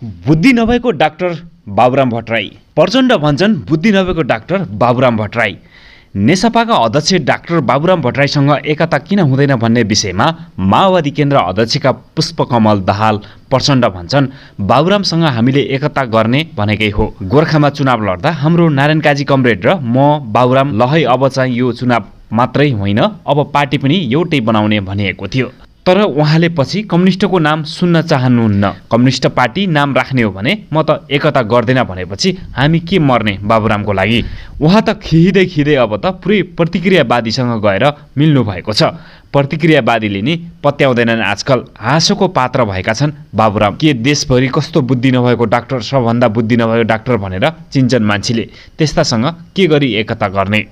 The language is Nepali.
बुद्धि नभएको डाक्टर बाबुराम भट्टराई। प्रचण्ड भन्छन् बुद्धि नभएको डाक्टर बाबुराम भट्टराई। नेसपाका अध्यक्ष डाक्टर बाबुराम भट्टराईसँग एकता किन हुँदैन भन्ने विषयमा माओवादी केन्द्र अध्यक्षका पुष्पकमल दाहाल प्रचण्ड भन्छन् बाबुरामसँग हामीले एकता गर्ने भनेकै हो। गोर्खामा चुनाव लड्दा हाम्रो नारायण काजी कमरेड र म बाबुराम लहै अब चाहिँ यो चुनाव मात्रै होइन अब पार्टी पनि एउटै बनाउने भनिएको थियो। तर उहाँले पछि कम्युनिस्टको नाम सुन्न चाहनुहुन्न। कम्युनिस्ट पार्टी नाम राख्ने हो भने म त एकता गर्दैन भनेपछि हामी के मर्ने बाबुरामको लागि। उहाँ त खिहिँदै अब त पुरै प्रतिक्रियावादीसँग गएर मिल्नु भएको छ। प्रतिक्रियावादीले नि पत्याउँदैनन् आजकल हाँसोको पात्र भएका छन् बाबुराम। के देशभरि कस्तो बुद्धि नभएको डाक्टर, सबभन्दा बुद्धि नभएको डाक्टर भनेर चिन्छन् मान्छेले। त्यस्तासँग के गरी एकता गर्ने।